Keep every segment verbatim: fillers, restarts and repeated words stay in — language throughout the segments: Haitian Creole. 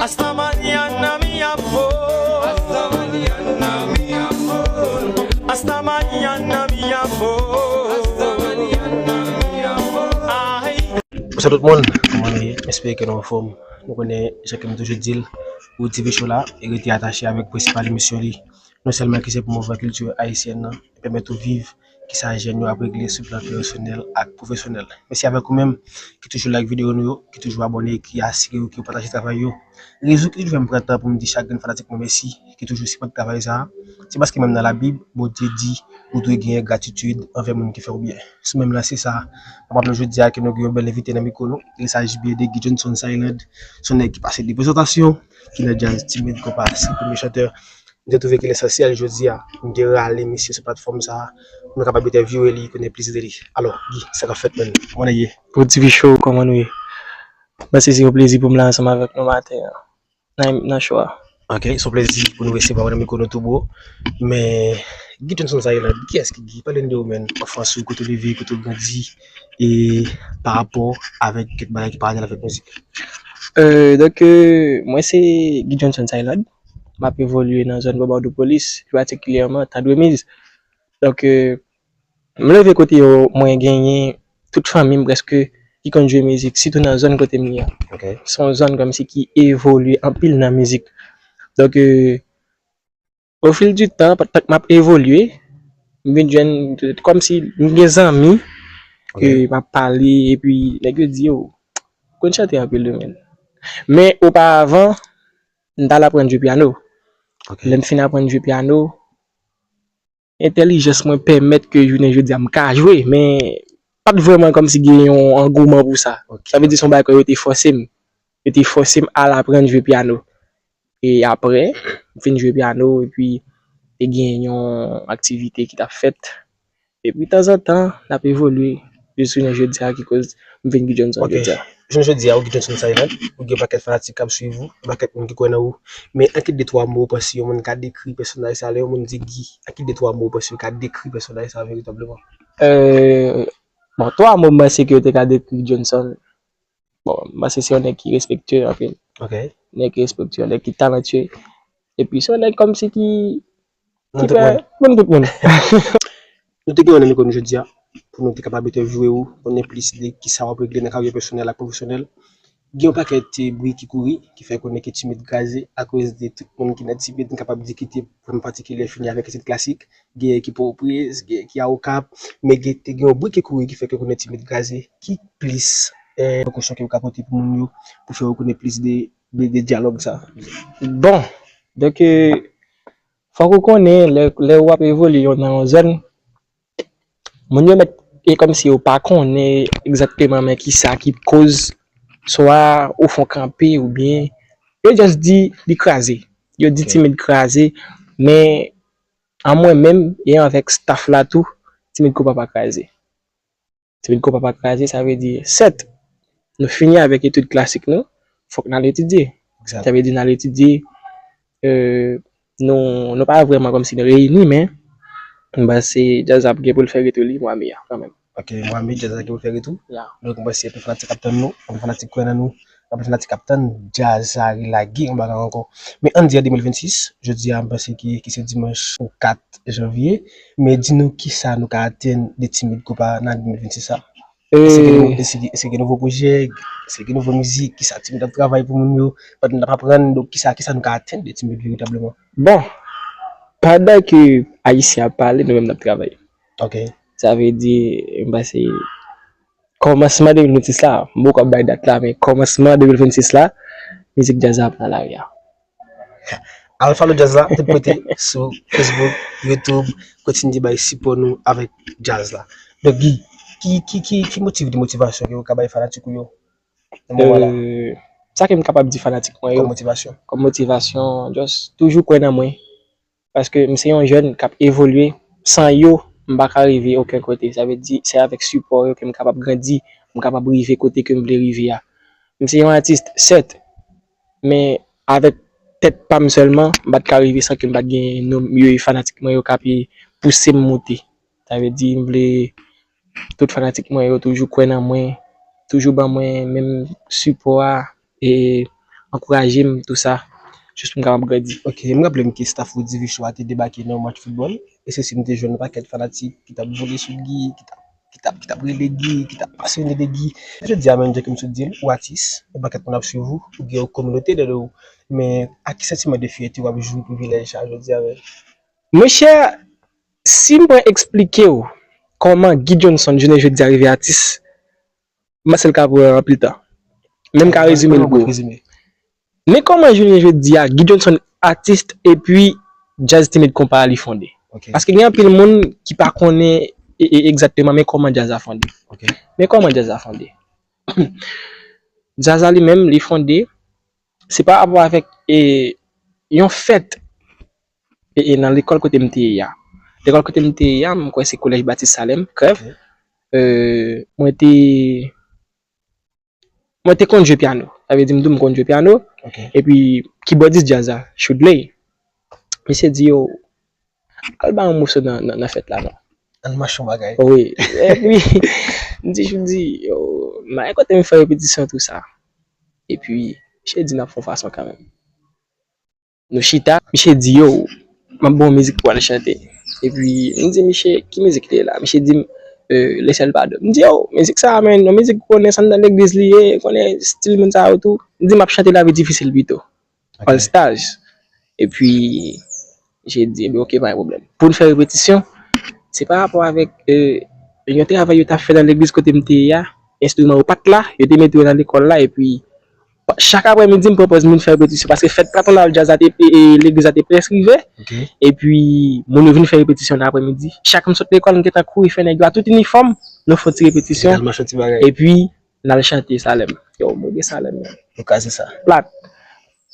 Hasta mañana, mi amor. Hasta mañana, mi amor. Hasta mañana, mi amor. Hasta mañana, mi amor. Ay. Bonsoir tout moun, kòman nou ye? M espere ke nou anfòm. Nou konnen, jan ke m toujou di l, Rood T V Show la, e rete atache avèk prensipal emisyon li. Non sèlman ki se pwomouvè kilti ayisyèn nan, e pèmèt ou viv kisa jèn yo ap regle sou plan pèsonèl ak pwofesyonèl. Mèsi avèk ou menm ki toujou like videyo nou yo, ki toujou abòne, ki asire yo ke yo pataje travay yo. Rezon ki toujou fè m pran tan pou m di chak grenn fanatik mwen mèsi, ki toujou sipòte travay sa a, se paske menm nan Labib, Bondye di ou dwe genyen gratitid anvè moun ki fè w byen. Sou menm lanse sa a, m ap raple jodi a ke nou gen yon bèl envite nan mikwo nou. Il s'agit bien de Guy Johnson Sailad, se yon nèg ki pase de prezantasyon, ki nan djaz Timid Konpa, se premye chantè. M te twouve ke l esansyèl jodi a pou m te rale misye sou platfòm sa a, pou nou kapab entèvyouwe li, konnen plis de li. Alò, Guy, sa k ap fèt, man? Kòman w ye? Rood T V Show, kòman nou ye? Mwen, se yon plezi pou m la ansanm avèk nou maten an, nan, nan show a. Ok, se yon plezi pou nou resevwa w nan mikwo nou tou, bro. Men, Guy Johnson Sailad, kiyès ki Guy? Pale n de ou, man. Anfans ou, kote w leve, kote w grandi, e pa rapò avèk kèk bagay ki pa anyen avèk mizik. Euh, donk, euh, mwen se Guy Johnson Sailad. M ap evolye nan zòn Bobardoupolis, pi patikilyèman Tandremiz. Donk, euh, m leve kote yo, mwen genyen tout fanmi m prèske ki konn jwe mizik, sitou nan zòn kote m ye a. Ok. Se yon zòn kòmsi ki evolye anpil nan mizik. Donk, euh, au fil du temps, pandan m ap evolye, m vin jwenn, kòmsi m gen zanmi ke m ap pale, epi nèg yo di, "Yo, ou konn chante anpil wi, men." Men oparavan, m t al aprann jwe pyano. Ok. Lè m fin aprann jwe pyano, entèlijans mwen pèmèt ke jounen jodi a m ka jwe, men pa t vrèman kòmsi gen yon angouman pou sa. Ok. Sa vle di se yon bagay ke yo te fòse m. Yo te fòse m al aprann jwe pyano. E apre, m fin jwe pyano, epi te gen yon aktivite ki t ap fèt. Epi tanzantan, n ap evolye jis jounen jodi a, ki koz m vin Guy Johnson jodi a. Ok. Jounen jodi a, ou Guy Johnson Sailad, ou gen pakèt fanatik k ap swiv ou, pakèt moun ki kwè nan ou. Men an ki de twa mo ou panse yon moun ka dekri pèsonaj sa, lè yon moun di Guy, an ki de twa mo ou panse yo ka dekri pèsonaj sa veritableman? Euh, bon, twa mo m panse ke yo te ka dekri Johnson. Bon, m panse se yon nèg ki respektye anpil. Ok. Nèg ki respektye, nèg ki talantye. Epi se yon nèg kòmsi ki, ki fè moun tout moun. Nou te gen yon nan mikwo nou jodi a, pou nou te kapab entèvyouwe ou, konnen plis de kisa w ap regle nan karyè pèsonèl ak pwofesyonèl. Gen yon pakèt, eh, bri ki kouri, ki fè konnen ke Timid kraze, akoz de tout moun ki nan Timid, m kapab di ki te, pou m patikilyè, fini avèk etid klasik, gen ki Pòtoprens, gen ki a Okap, men gen, te gen yon bri ki kouri ki fè ke konnen Timid kraze. Ki plis, eh, prekosyon ke w ka pote pou moun yo, pou fè yo konnen plis de, de, de dyalòg sa? Bon, donk, eh, fòk ou konnen, lè, lè w ap evolye nan yon zòn, moun yo mèt, e kòmsi yo pa konnen egzakteman men kisa ki koz, swa ou fè w kanpe oubyen yo just di li kraze. Yo di Timid kraze, men an mwen menm e avèk staff la tou, Timid Konpa pa kraze. Timid Konpa pa kraze, sa vle di, sèt, nou fini avèk etid klasik nou, fòk n al etidye. Sa vle di, n al etidye, euh, nou, nou pa vrèman kòmsi nou reyini, men m panse djaz ap gen pou l fè retou li mwa me a, kanmenm. Ok, mwa me, djaz la gen pou l fè retou. Ya. Donk, m panse anpil fanatik ap tann nou, anpil fanatik kwè nan nou, anpil fanatik ap tann djaz sa relage yon bagay ankò. Men ann di an de mil vennsis, jodi a, m panse ki, ki se dimanch kat janvye, men di nou kisa nou ka atann de Timid Konpa nan ane de mil vennsis sa. Èske gen nouvo, èske, èske gen nouvo pwojè, èske gen nouvo mizik, kisa Timid ap travay pou moun yo, pandan n ap aprann, donk kisa, kisa nou ka atann de Timid veritableman? Bon, pandan ke Ayisyen ap pale, nou menm n ap travay. Ok. Sa vle di, m panse, kòmansman de mil vennsis la, m poko ap bay dat la, men kòmansman de mil vennsis la, mizik djaz la ap nan lari a. Al follow djaz la tout kote, sou Facebook, YouTube, kontinye bay sipò nou avèk djaz la. Donk, Guy, ki, ki, ki, ki motiv de motivasyon ke ou ka bay fanatik ou yo nan moman la? Euh, sa ke m kapab di fanatik mwen yo, kòm motivasyon? Kòm motivasyon, just toujou kwè nan mwen. Paske m se yon jèn k ap evolye. San yo, m pa ka rive okenn kote. Sa vle di, se avèk sipò yo ke m kapab grandi, m kapab rive kote ke m vle rive a. M se yon atis, sèt, men avèk tèt pa m sèlman, m pa t ka rive san ke m pa t gen nonm yo e fanatik mwen yo k ap pouse m moute. Sa vle di, m vle tout fanatik mwen yo toujou kwè nan mwen, toujou ban mwen menm sipò a, e ankouraje m, tou sa, jis pou m kapab grandi. Ok, m raple m ke staff ou Divi Show a te debake nan yon match foutbòl, e se si m te jwenn yon pakèt fanatik ki t ap vole sou Guy, ki t ap, ki t ap, ki t ap rele Guy, ki t ap pase nèg de Guy. Jodi a menm, jan ke m sot di l, ou atis, yon pakèt moun ap swiv ou, ou gen yon kominote dèyè w, men ak ki santiman de fyète w ap jwi privilèj sa jodi a menm? Monchè, si m pran eksplike w kòman Guy Johnson jounen jodi a rive atis, m panse l ka pran anpil tan. Men m ka rezime l pou ou. Men kòman jounen jodi a, Guy Johnson atis epi djaz Timid Konpa a li fonde. Paske gen anpil moun ki pa konnen e, e, egzakteman men kòman djaz la fonde. Men kòman djaz la fonde. Djaz la li menm, li fonde, se pa rapò avèk e, yon fèt e, e nan lekòl kote m te ye a. Lekòl kote m te ye a, m kwè se Kolèj Batis Salèm, Krèv. E, mwen te, mwen te konn jwe pyano. Sa vle di m tou m konn jwe pyano. Epi kibòdis djaz la, Shoudley. Misye di yo, al ba yon moso nan, nan, nan fèt la non. Al mache yon bagay. Wi. Epi, m di Shoudley, yo, m pa gen kote m fè repetisyon tou sa. Epi, misye di n ap fè yon fason kanmenm. Nou chita, misye di, yo, m ap ba w mizik pou w al chante. Epi, m di misye, ki mizik li ye la? Misye di m, e, Le Ciel Pardonne. M di, yo, mizik sa a, men, yon mizik ou konnen, se anndan legliz li ye, ou konnen stil moun sa yo tou. M di, m ap chante Lavi Difisil pito. All Stars. Epi, misye di, ebyen, ok, pa gen pwoblèm. Pou n fè repetisyon, se pa rapò avèk, e, yon travay yo t ap fè nan legliz kote m te ye a, enstriman yo pa t la, yo te mete yo nan lekòl la, epi chak aprèmidi, m pran pòz moun fè repetisyon, paske fèt patwonal djaz la te, e, e, legliz la te prèske rive, epi moun yo vin fè repetisyon nan aprèmidi. Chak m sot lekòl, m gentan kouri fè nèg yo a tout inifòm, nou fè yon ti repetisyon, epi n al chante Salèm. Yo, m rele Salèm, men. Nou kraze sa. Plat.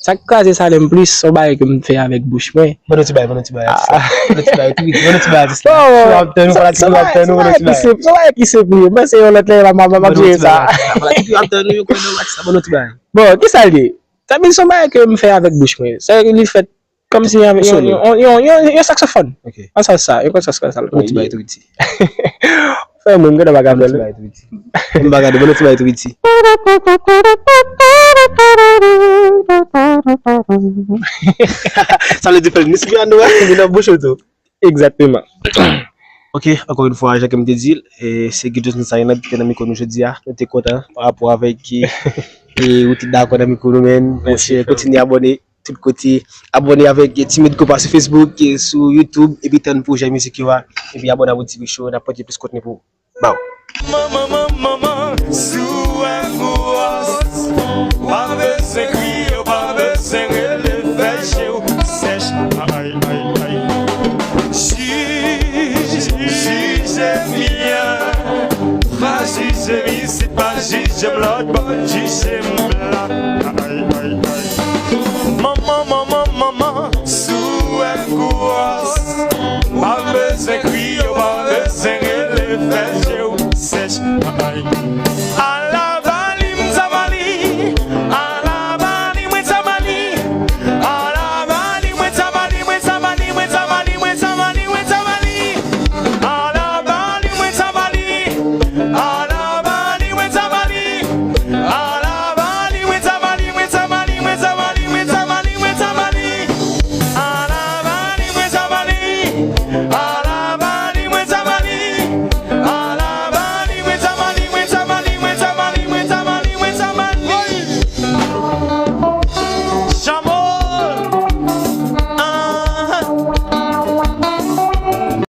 Sa k kraze Salèm plis, se yon bagay ke m fè avèk bouch mwen. Ban nou ti bagay, ban nou ti bagay. Ban nou ti bagay, tou vit. Ban nou ti bagay, atis la. Bon, bon. Yo ap tann nou, fanatik yo ap tann nou, ban nou ti bagay. Se yon bagay ki senp, wi. Mwen se yon lòt lè, m ap, m ap, m ap jere sa. Fanatik yo ap tann nou, yo kwè nan atis la, ban nou ti bagay. Bon, kisa l ye? Sa vin se yon bagay ke m fè avèk bouch mwen. Sa li fèt kòmsi avèk yon, yon, yon, yon, yon saksofòn. An sa, sa, yon saksofòn, sa l fè. Ban nou ti bagay, tou vit. Fè moun, gade bagay fè l. M pa gade, ban nou ti bagay tou piti. Sa vle di fè l mizik la nou a, vin nan bouch ou tou. Egzakteman. Ok, ankò yon fwa, jan ke m te di l, e, se Guy Johnson sa ki nan mikwo nou jodi a. Nou te kontan pa rapò avèk, e, ou te dakò nan mikwo nou, men, monchè, kontinye abòne. Tout kote. Abòne avèk Timid Konpa sou Facebook, sou YouTube, epi tann pwojè mizik yo a, epi abòne avèk Divi Show, n ap pote plis kontni pou ou. Bow. Manman, manman, manman, si w wè m gwòs, pa bezwen kriye, w pa bezwen rele, fè je w sèch. Ay, ay, ay. Jij, jije m byen, pa jije m isit, pa jije m lòt bò, jije m